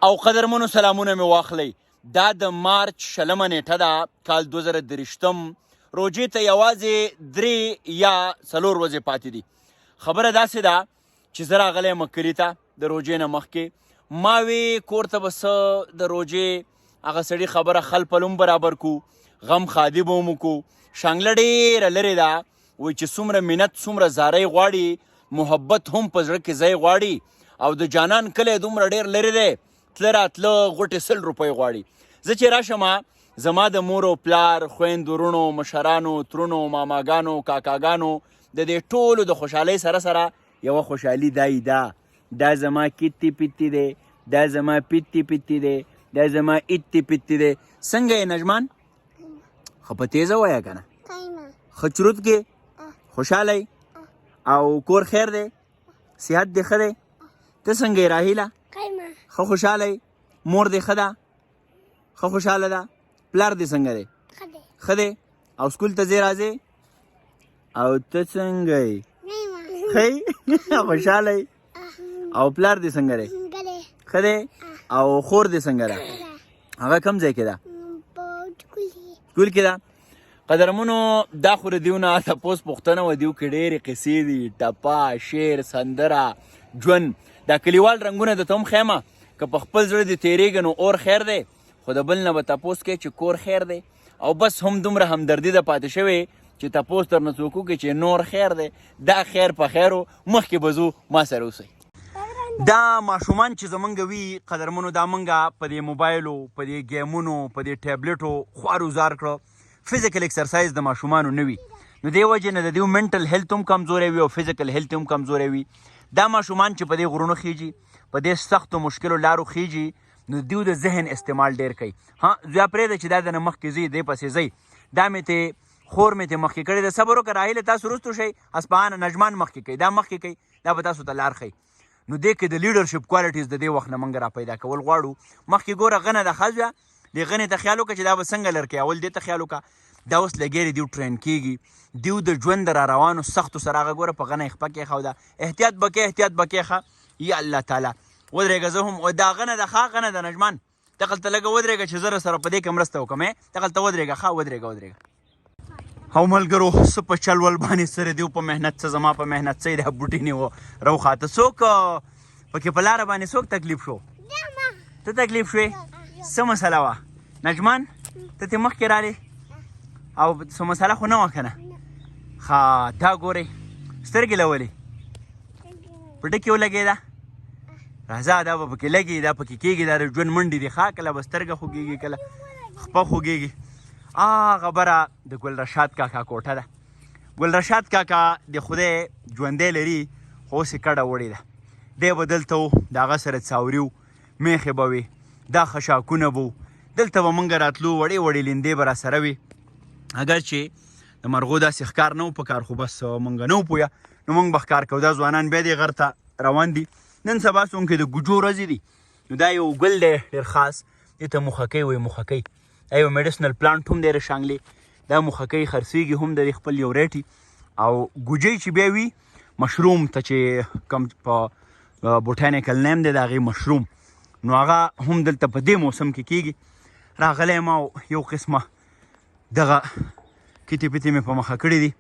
او قدرمنو سلامونه مې واخلئ. دا د مارچ شلمه نیټه ده، کال 2023. روژې ته یوازې درې یا څلور ورځې پاتې دي. خبره داسې ده چې زه راغلی یم کلي ته د روژې نه مخکې. ما وی کور ته به څه د روژې هغه سړي خبره خل پل هم برابر کو، غم ښادي به هم وکړو. شانګله ډېره لرې ده، وایي چې څومره منت څومره زارۍ غواړي، محبت هم په زړه کې ځای غواړي، او د جانان کلی دومره ډېر لرې دی، تله راتله غوټې 100 روپۍ غواړي. زه چې راشم زما د مور او پلار، خویندو، وروڼو، مشرانو، ترونو، ماماګانو، کاکاګانو د دې ټولو د خوشحالۍ سره سره یوه خوشحالي دای ده، دا زما کیتی پیتی دی، دا زما پیتی پیتی دی، دا زما ایتی پیتی دی. څنګه یې نجمان؟ ښه په تیزه وایه که نه؟ ښه چرت کې خوشحاله یې؟ او کور خیر دی؟ صحت دې ښه دی؟ ته څنګه یې راهیله؟ ښه خوشحاله یې؟ مور دې ښه ده؟ ښه خوشحاله ده؟ پلار دې څنګه دی؟ ښه دی؟ او سکول ته ځې راځې؟ او ته څنګه یې؟ ښه یې؟ خوشحاله یې؟ او پلار دې څنګه دی؟ ښه دی؟ او خور دې څنګه ده؟ هغه کوم ځای کې ده؟ سکول کې ده. قدرمنو دا خو د دیو نه تپوس پوښتنه وه، دیو کې ډېرې قصې دي، ټپه، شعر، سندره، ژوند، دا کلیوال رنګونه درته هم ښیم. که په خپل زړه دې تېرېږي نو اور خیر دی، خو د بل نه به تپوس کوې چې کور خیر دی. او بس هم دومره همدردي ده پاتې شوې چې تپوس درنه څوک وکړي چې نور خیر دی. دا خیر په خیر و، مخکې به ځو، ما سره اوسئ. دا ماشومان چې زمونږ وي قدرمنو، دا مونږ په دې موبایلو، په دې ګیمونو، په دې ټیبلیټو خوار وزار کړو. فزیکل ایکسرسایز د ماشومانو نه وي، نو دې وجې نه د دیو منټل هیلث هم کمزوری وي او فزیکل هیلث هم کمزوری وي. دا ماشومان چې په دې غرونو خیږي، په دې سختو مشکلو لارو خیږي، نو دیو د ذهن استعمال ډیر کوي. ها زویا پرېږده چې دا دنه مخکې ځي، دې پسې ځئ. دا مې ته خور مې ته مخکې کړې ده، صبر وکړه راهیله، تاسو وروستو شئ. اصفهان نجمان مخکې کوي، دا مخکې کوي، دا به تاسو ته لار ښیي. نو دې کې د لیډرشپ کوالټیز د دې وخت نه موږ را پیدا کول غواړو. مخکې ګوره غنه ده ښه زویه، دې غنې ته خیال وکړه چې دا به څنګه لر کوي، اول دې ته خیال وکړه. دا اوس لګیا دي، دیو ټرین کېږي، دیو د ژوند د را روانو سختو سره هغه ګوره په غنه یې خپه کېښوده. احتیاط به کوې، احتیاط به کوې. ښه یا الله تعالی ودرېږه. زه هم دا غنه ده، ښه غنه ده نجمان، دغلته لږه ودرېږه چې زه سره په دې کې مرسته وکړم. دغلته ودرېږه، ښه ودرېږه ودرېږه. او ملګرو څه په چل ول باندې سره دیو په محنت، څه زما په محنت، څه د بوټي نیو روخاته. څوک پکې په لاره باندې څوک تکلیف شو؟ ته تکلیف شوې؟ څه مسله وه نجمان؟ ته ته مخکې رالې او څه مسله خو نه وه که نه؟ ښه دا ګورئ سترګې لولې په ټکي ولګېده. راځه دا به پکې لګي، دا پکې کېږي، دا د ژوند منډې دي. ښه کله به سترګه خوږېږي، کله خپه خوږېږي. هغه بره د ګل رشاد کاکا کوټه ده. ګل رشاد کاکا د خدای ژوندی لري، خو اوس یې کډه وړې ده. دی به دلته و، د هغه سره څاوري و، میخې به وې، دا خشاکونه به وو. دلته به مونږ راتلو، وړې وړې لیندې به راسره وې. اګر چې د مرغو داسې ښکار نه و په کار، خو بس مونږ نه و پوهه، نو مونږ به ښکار کوو. دا ځوانان بیا دې غر ته روان دي. نن سبا څونکې د ګوجو ورځې دي، نو دا یو ګل دی ډېر خاص، دې ته مخکۍ وایي. مخکۍ دا یو میډیسنل پلانټ هم دی د شانګلې. دا مخکۍ خرڅېږي هم د خپل یو ریټي. او ګوجۍ چې بیا وي مشروم ته چې کم په بوټانیکل نیم دی د هغې مشروم، نو هغه هم دلته په دې موسم کې کېږي. راغلی ما یو قسمه دغه کیتې پیتې مې په مخه کړې دي.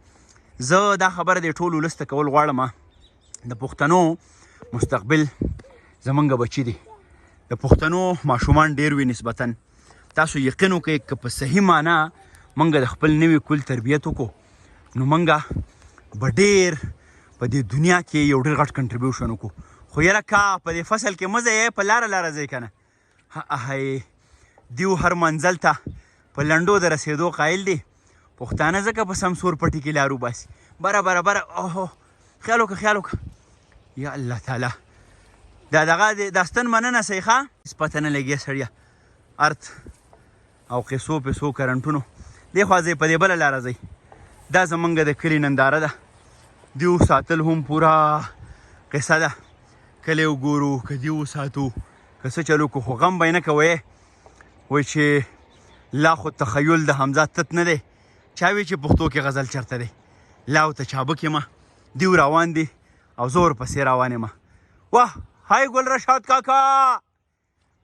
زه دا خبره د ټول ولس ته کول غواړم، د پښتنو مستقبل زمونږ بچي دي. د پښتنو ماشومان ډیر وي نسبتاً. تاسو یقین وکړئ که په صحیح معنا مونږ د خپل نوي کول تربیت وکړو، نو مونږ به ډیر په دې دنیا کې یو ډیر غټ کنټریبیوشن وکړو. خو یاره کا په دې فصل کې مه ځئ، په لاره لاره ځئ که نه. هی دیو هر منزل ته په لنډو د رسېدو قایل دي. پښتانه ځکه په سمسور پټي کې لار وباسي. بره بره بره، اوهو خیال وکړه خیال وکړه. یا الله تعالی دا دغه دا ستن مننه سي ښه، هېڅ پته نه لګي سړیه. ارت او قصو پیسو کرنټونو دې خوا ځئ، په دې بله لاره ځئ. دا زمونږ د کلي ننداره ده. دیو ساتل هم پوره قصه ده. کلی وګورو که دیو وساتو که څه چلو کو، خو غم به یې نه کوی. وایي چې لا خو تخیل د حمزه تت نه دی، چا وی چې پښتو کې غزل چرته دی. لا ورته چابک یم، دیو روان دي او زه ورپسې روان یم. واه های ګل رشاد کاکا.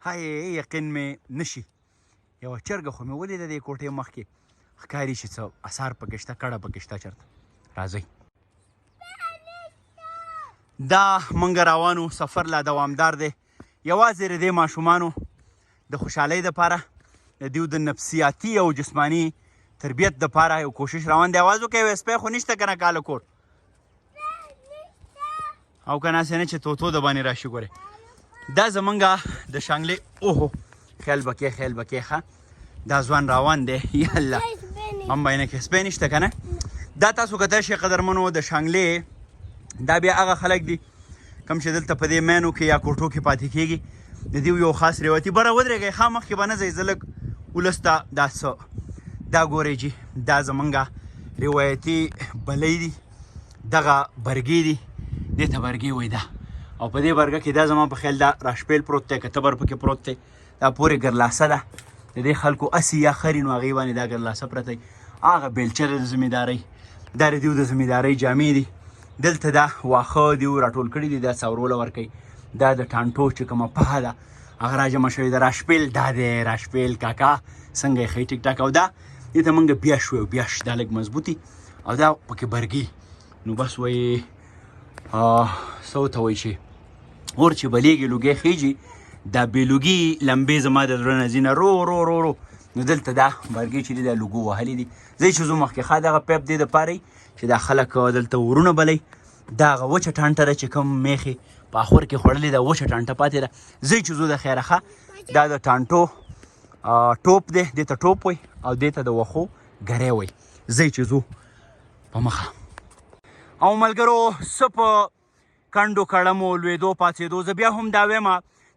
هاي یقین مې نشي. یوه چرګه خو مې ولیده دې کوټې مخکې، ښکاري چې څه اثار پکې شته، کډه پکې شته چېرته. راځئ. دا مونږ روانو، سفر لا دوامدار دی. یوازې د دې ماشومانو د خوشحالۍ دپاره، د دیو د نفسیاتي او جسماني تربیت دپاره یو کوشش روان دی. اواز وکړئ، سپی خو نشته که نه کاله کور او که نه هسې نه چې توتو د باندې راشي. ګورې دا زمونږ د شانګلې، اوهو خیال به کې، خیال به کې. ښه دا ځوان روان دی، یا الله هم به نه کې. سپی نشته که نه؟ دا تاسو کتلی شئ قدرمنو، د شانګلې دا بیا هغه خلک دي کوم چې دلته په دې مینو کې یا کوټو کې پاتې کېږي. د دیو یو خاص روایتي. بره ودرېږئ، ښه مخکې به نه ځئ، زه لږ ولس ته دا څه. دا ګورئ جي، دا زمونږ روایتي بلۍ دي، دغه برګې دي، دې ته برګې وایي دا. او په دې برګه کې دا زما په خیال دا راشپیل پروت دی که تبر پکې پروت دی. دا پورې ګرلاسه ده د دې خلکو، اسي یا خري نو هغې باندې دا ګرلاسه پرته وي. هغه بیلچه ده د زمیندارۍ، دا د دیو د زمیندارۍ جامې دي. دلته دا واښه دیو راټول کړي دي، دا څاروله ورکوي. دا د ټانټو چې کومه پهه ده هغه راجمع شوې ده. راشپیل دا دی، راشپیل کاکا څنګه یې ښه ټیک ټاک. او دا دې ته مونږ بیاش وایو، بیاش دا لږ مضبوطي او دا پکې برګي. نو بس وایي څه ورته وایي چې اور چې بلېږي لوګی خېژي، دا بې لوګي لمبې زما د زړه نه ځینه رو رو رو رو. نو دلته دا برګې چې دي دا لوګو وهلي دي. ځئ چې ځو مخکې. ښه دغه پیپ دې دپاره چې دا خلک دلته ورونه بلوي. دا هغه وچه ټانټه ده چې کوم میخې په اخور کې خوړلې ده، وچه ټانټه پاتې ده. ځئ چې ځو د خیره. ښه دا د ټانټو ټوپ دی، دې ته ټوپ وایي او دې ته د وښو ګری وایي. ځئ چې ځو په مخه. او ملګرو څه په کنډو کړمو لوېدو پاڅېدو، زه بیا هم دا وایم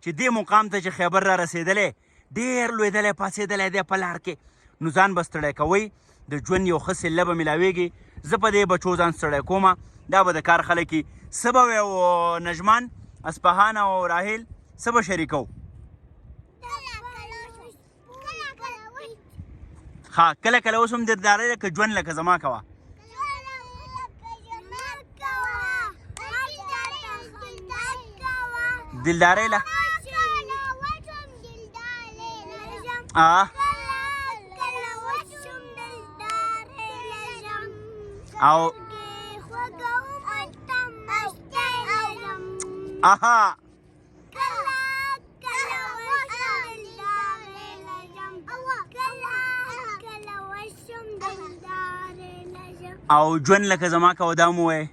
چې دې مقام ته چې خیبر را رسېدلی ډېر لوېدلی پاڅېدلی دی په لار کې، نو ځان به ستړی کوئ، د ژوند یو ښه سله به ملاویږي. زه په دې بچو ځان ستړی کوم، دا به د کار خلک وي. څه به وایو نجمان، اصفهان او راهیل، څه به شریکو؟ ښه کله کله اوس هم دردارۍ ده که ژوند لکه زما کوه؟ دلدارۍ له او اها او ژوند لکه زما کوه دا مو وایې؟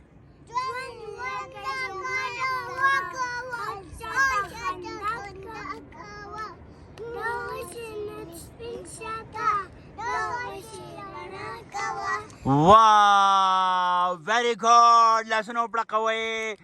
واو ویری ګډ، لاسونه وپړقوئ.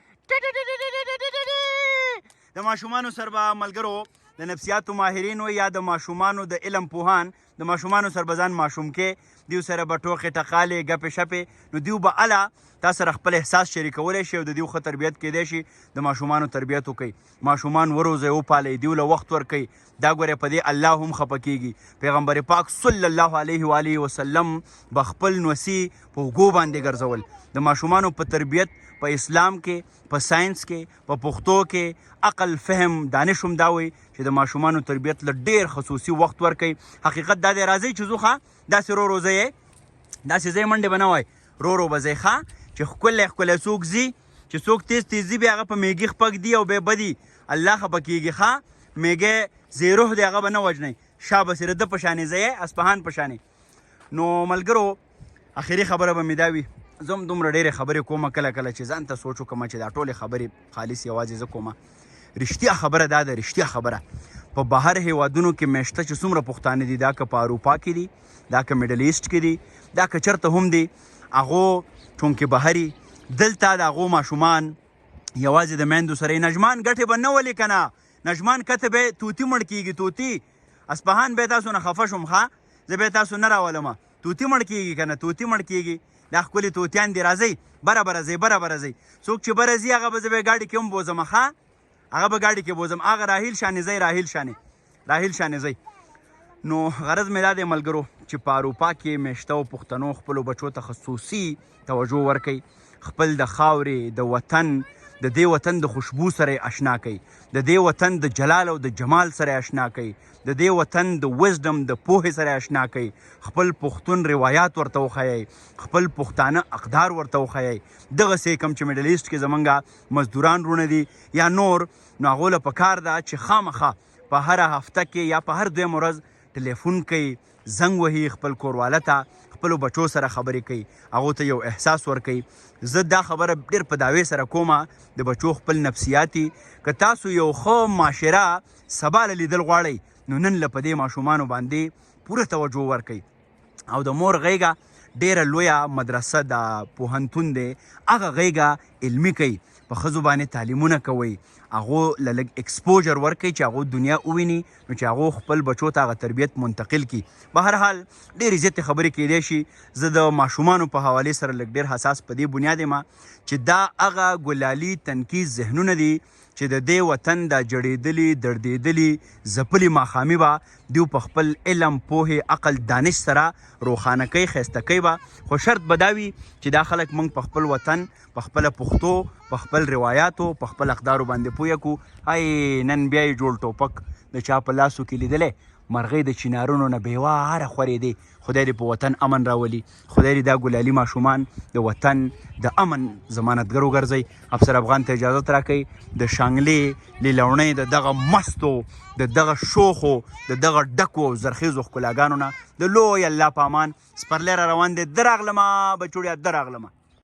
د ماشومانو سره به ملګرو د نفسیاتو ماهرین وي یا د ماشومانو د علم پوهان، د ماشومانو سره به ځان ماشوم کې، دیو سره به ټوقې ټقالې ګپې شپې، نو دیو به اله تا سره خپل احساس شریکولی شي او د دیو ښه تربیت کیدی شي. د ماشومانو تربیت وکړئ، ماشومان وروزئ وپالئ، دیو له وخت ورکړئ. دا ګوره په دې الله هم خفه کیږي. پیغمبر پاک صلی الله علیه و آله وسلم به خپل نوسی په اوږو باندې ګرځول. د ماشومانو په تربیت په اسلام کې، په ساينس کې، په پښتو کې، عقل، فهم، دانش هم دا وایي چې د ماشومانو تربیت له ډیر خصوصي وخت ورکړئ. حقیقت دا دی. راځئ چې ځو. ښه داسې رو رو ځئ، داسې ځئ، منډې به نه وای، رو رو به ځئ. ښه چې ښکلی ښکلی څوک ځي، چې څوک تیز تیز ځي بیا هغه په میږي خپک دي او بیا بدي الله خپه کیږي. ښه میږی زیروح دی، هغه به نه وژنئ. شابه سره د په شانې ځئ، اصفهان په شانې. نو ملګرو اخري خبره به مې دا وي، زه هم دومره ډېرې خبرې کوم کله کله چې ځان ته سوچ وکړم چې دا ټولې خبرې خالص یوازې زه کوم. رښتیا خبره دا ده، رښتیا خبره په بهر هیوادونو کې میشته چې څومره پښتانه دي، دا که په اروپا کې دي، دا که میډل ایسټ کې دي، دا که چرته هم دي، هغو چونکې بهري دلته د هغو ماشومان یوازې د میندو سره. نجمان ګټې به نه ولې که نه نجمان کته به طوطي مړ کېږي. طوطي اصفهان به تاسو نه خفه شوم، ښه زه به تاسو نه راولم. طوطي مړ کېږي که نه، طوطي مړ کېږي. دا ښکلي طوطیان دي. راځئ بره بره ځئ، بره بره ځئ. څوک چې بره ځي هغه به زه به ګاډي کې هم بوځم. ښه هغه به ګاډي کې بوځم. هغه راهیل شانې ځئ، راهیل شانې، راهیل شانې ځئ. نو غرض مې دا دی ملګرو چې په اروپا کې میشته او پښتنو خپلو بچو ته خصوصي توجه ورکړئ. خپل د خاورې، د وطن، د دې وطن د خوشبو سره یې اشنا کړئ، د دې وطن د جلال او د جمال سره یې اشنا کړئ، د دې وطن د وزډم د پوهې سره یې اشنا کړئ، خپل پښتون روایات ورته وښایئ، خپل پښتانه اقدار ورته وښایئ. دغسې کوم چې میډل ایسټ کې زمونږ مزدوران وروڼه دي یا نور، نو هغو له پکار ده چې خامخا په هره هفته کې یا په هر دویمه ورځ ټلیفون کوي، زنګ وهي خپل کورواله ته، خپلو بچو سره خبرې کوي، هغو ته یو احساس ورکوي. زه دا خبره ډېر په دعوې سره کوم، د بچو خپل نفسیاتي، که تاسو یو ښه معاشره سبا له لیدل غواړئ نو نن له په دې ماشومانو باندې پوره توجه ورکړئ. او د مور غېږه ډېره لویه مدرسه ده، پوهنتون دی، هغه غېږه علمي کړئ، په ښځو باندې تعلیمونه کوئ، هغو له لږ اکسپوژر ورکړئ چې هغو دنیا وویني، نو چې هغو خپل بچو ته هغه تربیت منتقل کړي. بهرحال ډېرې زیاتې خبرې کېدای شي، زه د ماشومانو په حوالې سره لږ ډېر حساس په دې بنیاد یم چې دا هغه ګلالي تنکي ذهنونه دي چې د دې وطن دا جړېدلي، دړدېدلي، ځپلي ماښامي به دیو په خپل علم، پوهې، عقل، دانش سره روښانه کوي، ښایسته کوي به، خو شرط به دا وي چې دا خلک موږ په خپل وطن، په خپله پښتو، په خپل روایاتو، په خپل اقدارو باندې پوه کړو. ای نن بیا یې جوړ ټوپک د چا په لاسو کې لیدلی، مرغۍ د چینارونو نه بې واره خورېدې. خدای دې په وطن امن راولي، خدای دې دا ګلالي ماشومان د وطن د امن ضمانتګر وګرځي. افسر افغان ته اجازه راکړئ د شانګلې لیلوڼۍ د دغه مستو، د دغه شوخو، د دغه ډکو او زرخیزو ښکلاګانو نه د لوی الله په امان. سپرلی را روان دی، دراغلمه بچوړیا، دراغلمه.